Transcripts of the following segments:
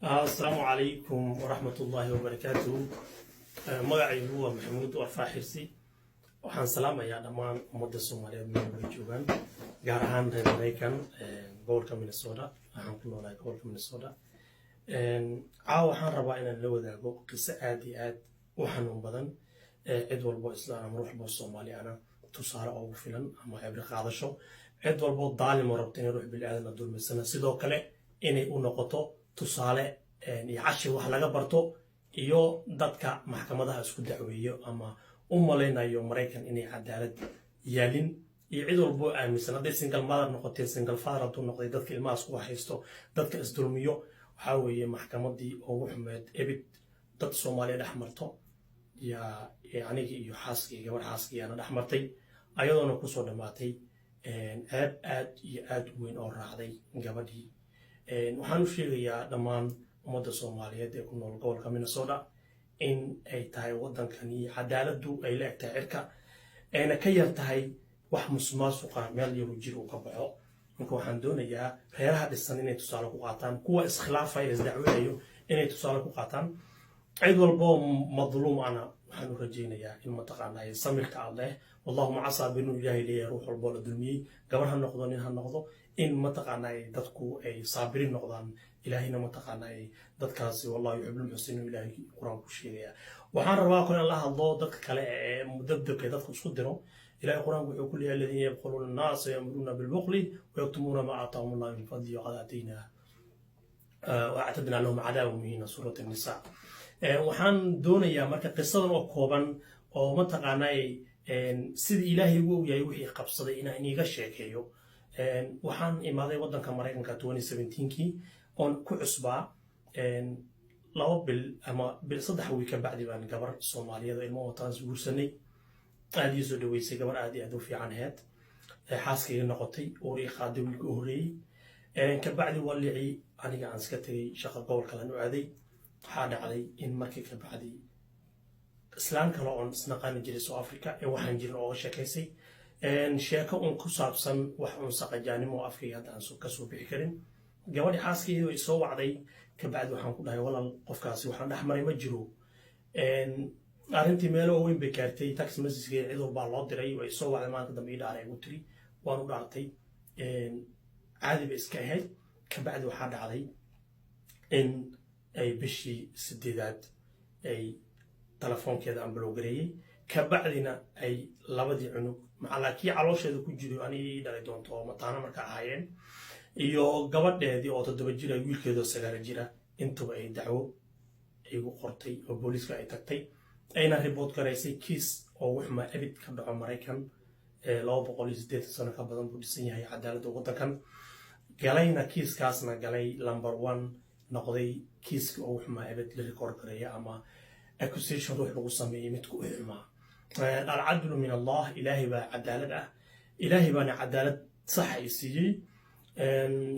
Asalaamu calaykum waraxmatullaahi wabarakaatuhu. Magacaygu waa Maxamuud Warfaa Xirsi. Waxaan salaamayaa dhammaan ummadda Soomaaliyeed meel walba joogaan, gaar ahaan reer Maraykan, gobolka Minnesota. Waxaan ku noolahay gobolka Minnesota. Caawa waxaan rabaa inaan la wadaago qiso aad iyo aad u xanuun badan, cid walbo Islaan ama ruux walbo Soomaali ana tusaale ugu filan ama cibri qaadasho, cid walbo daalimo rabta inay ruux bini'aadan la dulmisana sidoo kale inay u noqoto tusaale iyo cashir wax laga barto, iyo dadka maxkamadaha isku dacweeyo ama u malaynayo Maraykan inay cadaalad yaalin, iyo cid walboo aaminsan hadday single mother noqotay, single father hadduu noqday, dadka ilmahaas ku haysto, dadka isdulmiyo. Waxaa weeye maxkamadii ugu xumeed ebid dad Soomaaliya dhex marto yaa anigii iyo xaaskii, gabar xaaskiyaana dhex martay, ayadoona kusoo dhammaatay ceeb aad iyo aad u weyn oo raacday gabadhii. Waxaan u sheegayaa dhammaan ummadda Soomaaliyeed ee ku nool gobolka Minnesota in ay tahay waddankani cadaaladdu ay la eg tahay cirka, ayna ka yar tahay wax musuqmaasuqa meel yaru jir uu ka baxo. Marka waxaan doonayaa reeraha dhisan inay tusaale ku qaataan, kuwa iskhilaafaya, isdacwinayo inay tusaale ku qaataan. Cid walboo madluum ana waxaan u rajaynayaa in mataqaanaa samirka Alleh, wallahu maca saabiriin, Ilaahay leeyahay. Ruux walboo la dulmiyey, gabar ha noqdo, nin ha noqdo, in mataqaanaa dadku ay saabiriin noqdaan. Ilaahayna mataqaanaa dadkaasi wallahu yuxibbul muxsiniin, Ilaahay Qur-aan ku sheegaya. Waxaan rabaa kale in la hadlo dadka kale ee mudabdabka dadka isku diro. Ilahay Qur-aanku wuxuu ku leeyahay: aladiina yabkhuluuna annaasa yamuruuna bilbukhli wayaktumuuna maa aataahum Allah min fadli waqad aataynaa waactadnaa lahum cadaaba muhiina, Suurat Nisa. Waxaan doonayaa marka qisadan oo kooban oo mataqaanaa sida Ilaahay ugu ogyahay wixii qabsaday inaan iniga sheekeeyo. Waxaan imaaday waddanka Maraykanka 2017kii oon ku cusbaa. 2 bil ama bil 3 wiil ka bacdi baan gabar Soomaaliyeed oo ilmo wataan is guursanay. Aad ii soo dhaweysay, gabar aad iyo aad u fiican aheyd, xaaskayga noqotay, uur ii qaaday wiilka u horreeyey. Kabacdi walicii aniga aan iska tegay, shaqa gobol kalan u aaday. Waxaa dhacday in markii kabacdi islaan kale oon isnaqaani jiray South Africa ee waxaan jirin ooga sheekaysay, sheeko un ku saabsan wax uun saqajaanimo oo afkayga hadda aan kasoo bixi karin. Gabadhii xaaskaydi way soo wacday. Kabacdi waxaan ku dhahay: "Walaal, qofkaasi waxaan dhex maray ma jiro." Arrintii meelo waaweyn bay gaartay. Text message cid walbaa loo diray. Way soo wacday maalinka dambe, ii dhaaray, igu tiri. Waan u dhaartay, caadi bay iska ahayd. Kabacdi waxaa dhacday in ay bishii 8aad ay telefoonkeeda aan block gareeyey. Kabacdina ay labadii cunug macalaa kii caloosheeda ku jiro aniga ii dhalay doonto oo mataano marka ahaayeen, iyo gabadheedii oo 7 jira, wiilkeedoo 9 jira, intuba ay dacwo igu qortay oo booliiska ay tagtay, ayna report garaysay kiis oo wuxuma abid ka dhaco Maraykan. 280 sano ka badan buu dhisan yahay cadaaladda waddankan. Galayna kiiskaasna galay number one noqday, kiiska oo wuxuma abid la record gareeya ama accusation ruux lagu sameeyey midka u xumaa. Alcadlu min Allah, Ilaahay baa cadaalad ah, Ilaahay baana cadaalad sax ay siiyey.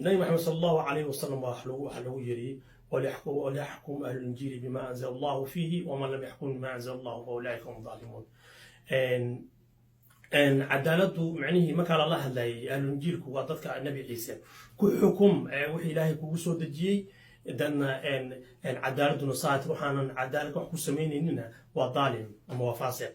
Nabi Maxamed sal Allahu calayhi wasalam waxaa lagu yiri: walyaxkum ahlu linjiili bima anzala Allahu fiihi, waman lam yaxkum bima anzala Allahu fa ulaika hum daalimuun. Cadaaladdu macnihii markaa lala hadlayay ahluinjiilku waa dadka Nabi Ciise ku xukum wixii Ilaahay kugu soo dejiyey. Dadna cadaaladuna saat waxaanan cadaalad wax ku samaynayninna waa daalim ama waa faasiq.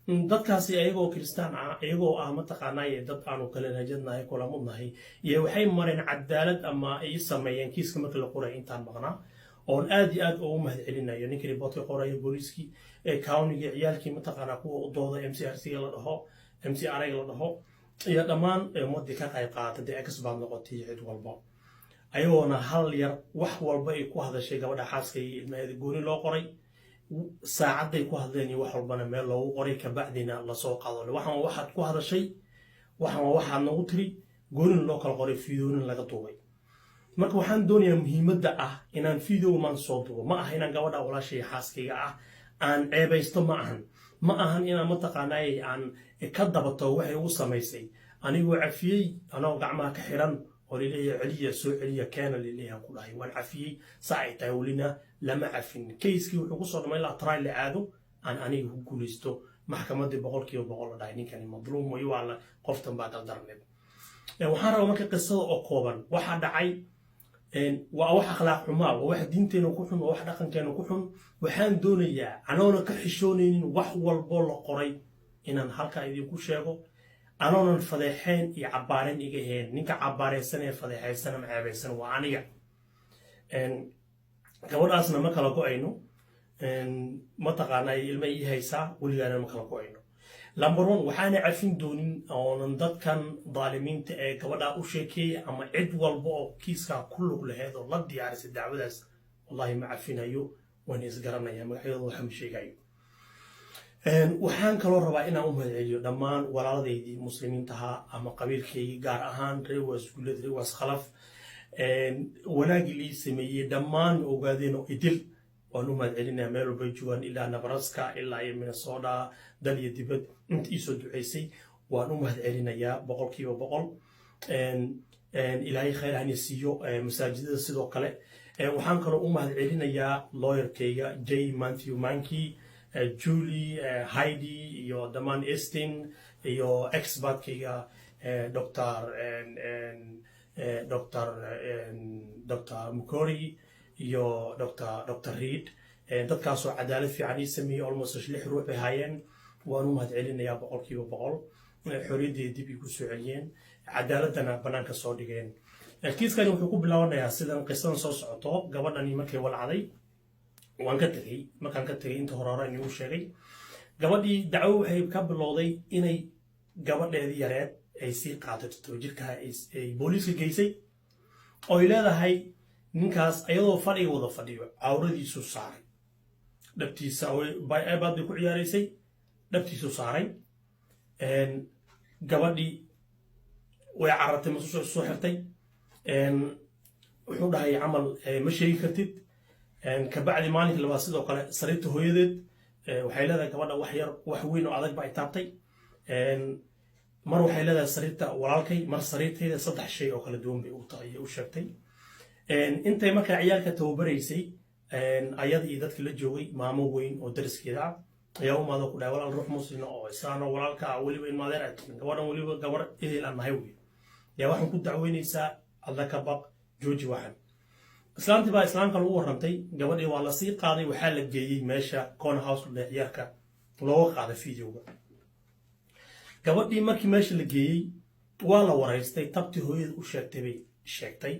Dadkaasi ayagoo Kiristaan ah, iyagoo ah mataqaanaaye dad aanu kala rajadnahay, kula mudnahay, iyo waxay mareen cadaalad ama ay sameeyeen kiiska marka la qoray intaan maqnaa, oon aad iyo aad ugu mahad celinayo ninkii reportka qorayo, booliiskii countyga, ciyaalkii mataqaanaa kuwa u dooda MCRC la dhaho, MCR la dhaho, iyo dhammaan ummadii ka qayb qaadatay, dee expert noqotay cid walba. Ayagoona hal yar wax walba ay ku hadashay gabadha xaaska iyo ilmaheeda gooni loo qoray, saacadday ku hadleen iyo wax walbana meel loogu qoray, kabacdina lasoo qaado: waxaan waxaad ku hadashay, waxaan waxaad nagu tiri, goonina loo kala qoray, fiidoonin laga duubay. Marka waxaan doonayaa muhiimadda ah inaan video maan soo duubo ma aha inaan gabadha walaashay xaaskayga ah aan ceebaysto, ma ahan, ma ahan inaan mataqaanaay aan ka dabato waxay ugu samaysay. Anigoo cafiyey, anoo gacmaha ka xiran oo laleeyahay celiya, soo celiya, keena laleeyahay, ku dhahay waan cafiyey. Saa ay tahay welina lama cafin. Kayskii wuxuu kusoo dhamay ilaa trial la aado, aan aniga ku guulaysto maxkamaddii, 100% la dhahay ninkani madluum wayo, waa la qoftan baa daldarneed. Waxaan rabaa marka qisada oo kooban waxaa dhacay. Waa wax akhlaaq xumaa, waa wax diinteena ku xun, waa wax dhaqankeena ku xun. Waxaan doonayaa, anoona ka xishoonaynin wax walboo la qoray, inaan halkaa idinku sheego, anoonan fadeexeen iyo cabbaareen iga ahayn. Ninka cabbaaraysan ee fadeexaysan ama ceebaysan waa aniga. Gabadhaasna ma kala go'ayno, mataqaanaa, ilma ii haysaa, weligaana ma kala go'ayno. Number one, waxaana cafin doonin oonan dadkan daalimiinta ee gabadhaa u sheekeeyay ama cid walba oo kiiskaa ku lug laheyd oo la diyaarisay dacwadaas, wallahi ma cafinayo. Waan isgaranaya, magacyadooda waxa ma sheegayo. Waxaan kaloo rabaa inaan u mahadceliyo dhammaan walaaladeydii muslimiintahaa ama qabiilkaygii, gaar ahaan reer Waasguuled, reer Waas Khalaf, wanaagii lii sameeyey. Dhammaan ogaadeen oo idil waan u mahadcelinaya, meel walbay joogaan, ilaa Nebraska ilaa iyo Minnesota, dal iyo dibad, inta iisoo duceysay waan u mahadcelinayaa 100%. Ilaahay khayr hani siiyo. Masaajidada sidoo kale. Waxaan kaloo u mahadcelinayaa lawyerkayga J Matthew Manki, Julie, Heidi iyo dhammaan Estin iyo expertkayga Dr Mukori iyo Dr Reid. Dadkaasoo cadaalad fiican ii sameeyey, almost lix ruux bay haayeen. Waan u mahadcelinayaa 100%. Xorriyaddeeda dib igu soo celiyeen, cadaaladana bannaanka soo dhigeen. Kiiskani wuxuu ku bilaabanayaa sidan qisadan soo socoto. Gabadhani markay walacday, waan ka tegey. Markaan ka tegey, inta hore hore inuu sheegay, gabadhii dacwo waxay ka bilowday inay gabadheedii yareed ay sii qaaday, 7 jirkaha, ay booliiska geysay oo ay leedahay ninkaas ayadoo fadhiga wada fadhiyo cawradiisu saaray dhabtiisa. iPad bay ku ciyaaraysay, dhabtiisu saaray. Gabadhii way carartay, masusha soo xirtay. Wuxuu dhahay camal ma sheegi kartid. Kabacdi maalinkii labaad sidoo kale sariirta hooyadeed. Waxay leedahay gabadha wax yar, wax weyn oo adag ba ay taabtay. Mar waxay leedahay sariirta walaalkay, mar sariirtayda. Saddex shay oo kala duwan bay u sheegtay. Intay markaa ciyaalka tababaraysay ayada iyo dadkii la joogay, maamo weyn oo dariskeeda ah ayaa u maado ku dhahay, "Walaal, ruux muslima oo islaano walaalka ah, weliba ilmaadeer ay tihin, gabadhan weliba gabar ehel aan nahay wey, yaa waxaan ku dacweynaysaa. Alla ka baq, jooji waxan." Islaantii baa islaamka lagu warrantay. Gabadhii waa lasii qaaday, waxaa la geeyey meesha corner house le ciyaalka looga qaaday videoga. Gabadhii markii meesha la geeyey waa la waraystay. Tabtii hooyada u sheegtay bay sheegtay.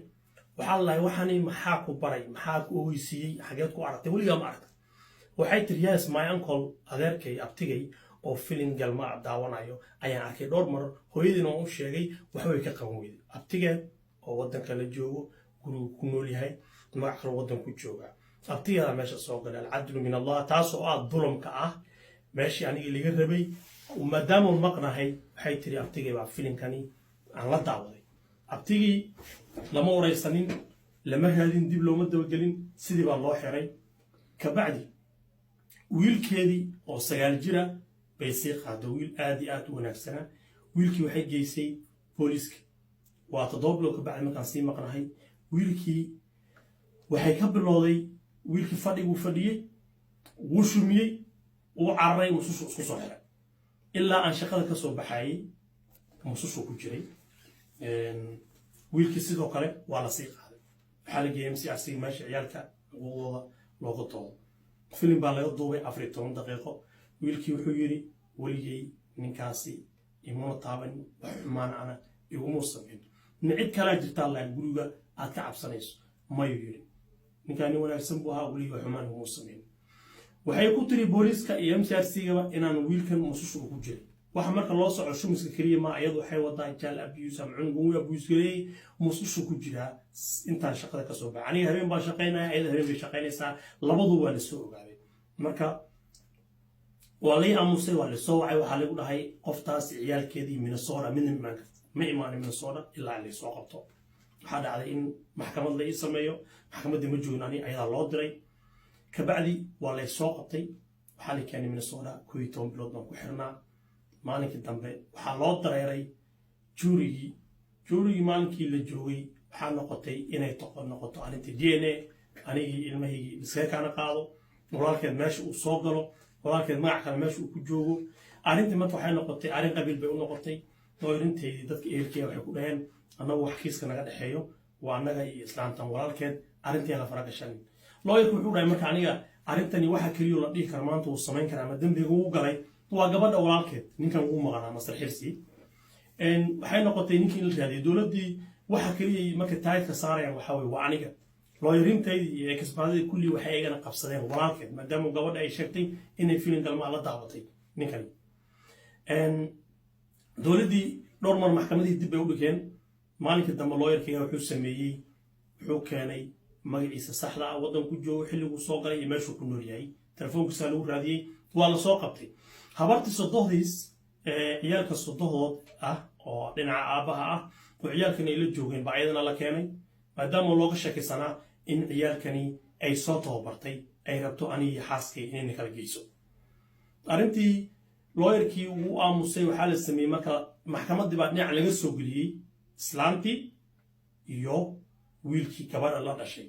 Waxaa la lahay, "Waxani maxaa ku baray? Maxaa ku ogeysiiyey? Xageed ku aragtay? Weligaa ma aragtay?" Waxay tiri, "Yes, my uncle, adeerkay, abtigay oo filin galma daawanayo ayaan arkay dhowr mar. Hooyadiina waan u sheegay, waxbay ka qaban weyday." Abtigeed oo waddanka la joogo, gurigu ku nool yahay, magac kale waddan ku jooga, abtigeeda meesha soo galay. Alcadlu min Allah, taasoo ah dulamka ah meeshii anigii laga rabay maadaama maqnahay. Waxay tiri, "Abtigay baa filinkani aan la daawaday." Abtigii lama waraysanin, lama raadin, dib looma dabagelin, sidii baa loo xiray. Kabacdi wiilkeedii oo 9 jira bay sii qaado, wiil aad iyo aad u wanaagsanaa. Wiilkii waxay geysay booliiska. Waa 7 bilood kabacdi markaan sii maqnahay. Wiilkii waxay ka bilowday, wiilkii fadhiguu fadhiyey, wuu shumiyey, wuu cararay, musushu isku soo xiray. Ilaa aan shaqada ka soo baxayey musushuu ku jiray. Wiilkii sidoo kale waa la sii qaaday, waxaa la geeyay MCRC, meesha ciyaalka xuquuqdooda looga doodo. Filim baa laga duubay 14 daqiiqo. Wiilkii wuxuu yidhi, "Weligay ninkaasi imuna taaban, wax xumaan ana iguma samayn. Ma cid kalaa jirtaa laa guriga aad ka cabsanayso?" "Mayuu," yidhi, "ninkaa nin wanaagsan buu ahaa, weligay wax xumaan iguma samayn." Waxay ku tiri booliiska iyo MCRC-gaba inaan wiilkan mususha ugu jiray. Waxa marka loo soco shumiska keliya ma, iyadu waxay wadaa child abuse ama cunugan wuu abuse gareeyey, musushu ku jiraa intaan shaqada kasoo baxa. Aniga habeen baan shaqaynaya, iyada habeen bay shaqaynaysaa. Labadu waa lasoo ogaaday. Marka waa lay aamusay. Waa lasoo wacay, waxaa lagu dhahay qoftaas ciyaalkeedii Minnesota midna imaan karta. Ma imaanin Minnesota ilaa laysoo qabto. Waxaa dhacday in maxkamad la ii sameeyo. Maxkamaddii ma joogin ani, ayadaa loo diray. Kabacdi waa laysoo qabtay, waxaa la keenay Minnesota. 11 bilood baan ku xirnaa. Maalinkii dambe waxaa loo dareeray jurygii. Jurygii maalinkii la joogay waxaa noqotay inay noqoto arrintii DNA. Anigii ilmahaygii iskaga kaana qaado, walaalkeed meesha uu soo galo, walaalkeed magac kale meesha uu ku joogo. Arrintii marka waxay noqotay arrin qabiil bay u noqotay. Oo arrinteydii dadka ehelkeeda waxay ku dhaheen, "Annagu wax kiiska naga dhexeeyo Waa annaga iyo islaantan walaalkeed, arrintii la fara gashanin. Lawyerku wuxuu dhahay, marka aniga arrintani waxa keliyo la dhihi kara maanta uu samayn karaa ama dembiga uu galay waa gabadha walaalkeed. Ninkan wuu maqanaa, Master Xirsi. Waxay noqotay ninkii in la raadiyay. Dowladdii waxa keliya marka taagka saarayaan waxaa weye waa aniga. Lawyerintaydii iyo expertadii kulli waxay ayagana qabsadeen walaalkeed, maadaama gabadha ay sheegtay inay filin galmaa la daabatay ninkani. Dowladdii dhowr mar maxkamadihii dib bay u dhigeen. Maalinkii dambe lawyerkayga wuxuu sameeyey, wuxuu keenay magaciisa saxda ah, waddanku joogo, xilliguu soo galay iyo meeshuu ku nool yahay. Telefoonkiisaa lagu raadiyey, waa la soo qabtay. Habartii sodohdiis, ciyaalka sodohdood ah oo dhinaca aabbaha ah oo ciyaalkani ay la joogeen, baa ayadana la keenay, maadaama looga sheekaysanaa in ciyaalkani ay soo tababartay, ay rabto anigii xaaskay inayna kala geyso. Arrintii lawyerkii wuu aamusay. Waxaa la sameeyey marka maxkamaddii baa dhinac laga soo geliyey islaantii iyo wiilkii gabadha la dhashay.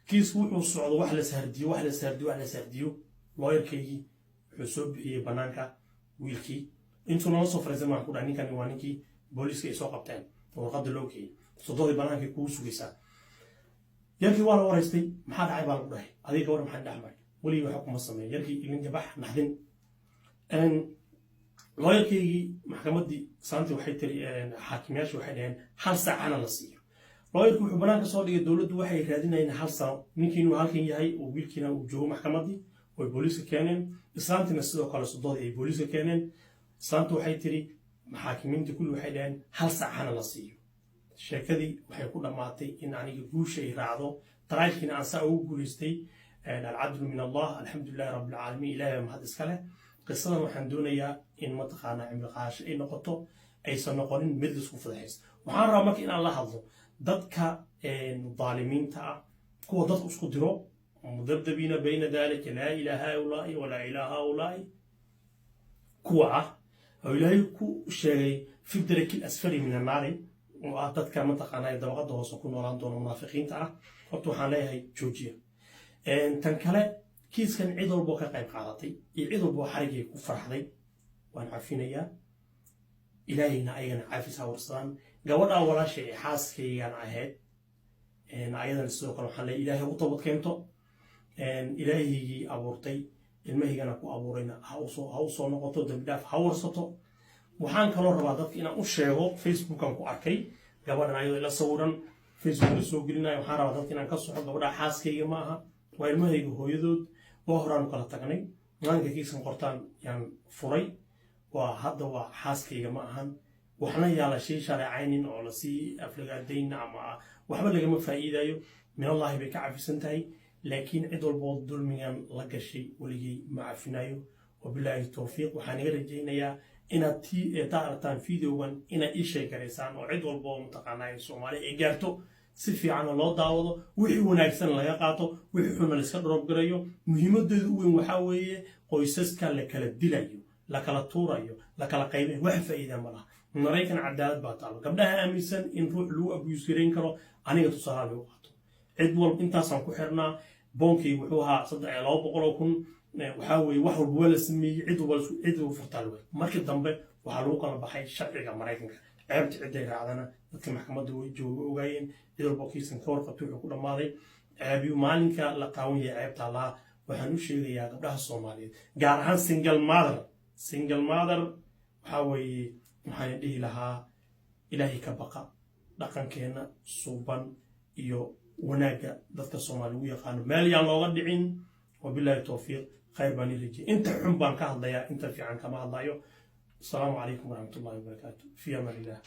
Kiisku wuxuu socdo, wax la sahardiyo, wax la sahardiyo, wax la sahardiyo, lawyerkaygii wuxuu soo bixiyey bannaanka wiilkii. Intuu nala soo fariisan baan ku dhahay, "Ninkani waa ninkii booliiska ay soo qabteen, warqadda loo geeyey, sododii bannaankay kugu sugaysaa." Yarkii waa la waraystay. "Maxaa dhacay?" baa lagu dhahay. "Adiga gabadha maxaa dhex maray?" "Weligii waxa kuma sameeya." Yarkii ilin gabax naxdin. Lawyerkaygii maxkamaddii saantii waxay tiri, xaakimiyaashu waxay dhaheen hal saacana la siiyo. Lawyerku wuxuu banaanka soo dhigay dowladdu waxay raadinayeen hal sano, ninkii inuu halkan yahay oo wiilkiina uu joogo maxkamaddii oo ay booliiska keeneen. Islaantiina sidoo kale sodohdii ay booliiska keeneen. Islaantu waxay tiri, maxaakimiinta kulli waxay dhaheen hal saacana la siiyo. Sheekadii waxay ku dhammaatay in aniga guusha ay raacdo, trialkiina aan saa ugu guulaystay. العدل من الله، الحمد لله رب العالمين، Ilahay baa mahad iska leh. Qisadan waxaan doonayaa in mataqaanaa cimri qaasho ay noqoto, aysan noqonin mid laisku fadaxays. Waxaan rabaa marka inaan la hadlo dadka daalimiinta ah, kuwa dadku isku diro، مذبذبين بين ذلك لا إلى هؤلاء ولا إلى هؤلاء، kuwa ah oo Ilaahay ku sheegay في الدرك الأسفل من النار, oo ah dadka mataqaanaa dabaqada hoose ku noolaan doona, munaafiqiinta ah. Horta waxaan leeyahay joojiya. Tan kale, kiiskan cid walboo ka qayb qaadatay iyo cid walboo xarigay ku farxday waan cafinayaa. Ilaahayna ayagana cafis ha warsadaan. Gabadhaa walaashay ee xaaskaygan ahayd, ayadana sidoo kale waxaan leeyahay Ilaahay u toobad keento. Ilaahaygii abuurtay, ilmahaygana ku abuurayna ha u soo noqoto, dambi dhaaf ha warsato. Waxaan kaloo rabaa dadka inaan u sheego, Facebookan ku arkay gabadhan ayadoo ila sawiran, Facebook la soo gelinayo. Waxaan rabaa dadka inaan ka soxo: gabadha xaaskayga ma aha, waa ilmahayga hooyadood. Waa horaanu kala tagnay. Maalinka kiiskan qortaan yaan furay. Waa hadda waa xaaskayga ma ahan. Waxna yaa la sii shareecaynin oo lasii aflagaadayn ama waxba lagama faa'iidayo. Minallahi bay ka cafisan tahay, laakiin cid walboo dulmigan la gashay weligay ma cafinayo. وبالله التوفيق. Waxaan iga rajaynayaa inaad taa aragtaan videogan, inaad ii sheekaraysaan oo cid walba oo mataqaanaa Soomaali ay gaarto, si fiicanna loo daawado, wixii wanaagsan laga qaato, wixii xunna la iska drop garayo. Muhiimadeedu u weyn waxaa weeye qoysaska la kala dilayo, la kala tuurayo, la kala qaybayo, wax faa'iida ma laha. Maraykan cadaalad baa taalo. Gabdhaha aaminsan in ruux lagu abuse garayn karo, aniga tusaalaha lagu qaato. Cid walba intaasaan ku xirnaa. Bondkay wuxuu ahaa 200,000. Waxaa weeye wax walba waa la sameeyey, cid walba cid walba furtaa lagu. Markii dambe waxaa lagu kala baxay sharciga Maraykanka. Ceebta cidday raacdana dadka maxkamadda way jooga ogaayeen. Cid walba kiisan ka warqabtay wuxuu ku dhammaaday ceebiyu maalinka la qaawan yahay ceebtaa lahaa. Waxaan u sheegayaa gabdhaha Soomaaliyeed, gaar ahaan single mother. Single mother waxaa weeye, waxaan dhihi lahaa Ilaahay ka baqa. Dhaqankeenna suuban iyo wanaagga dadka Soomaali ugu yaqaano meel yaan looga dhicin. وبالله التوفيق. Khayr baan ii rajiyay. Inta xun baan ka hadlayaa, inta fiican kama hadlayo. السلام عليكم ورحمة الله وبركاته، في أمان الله.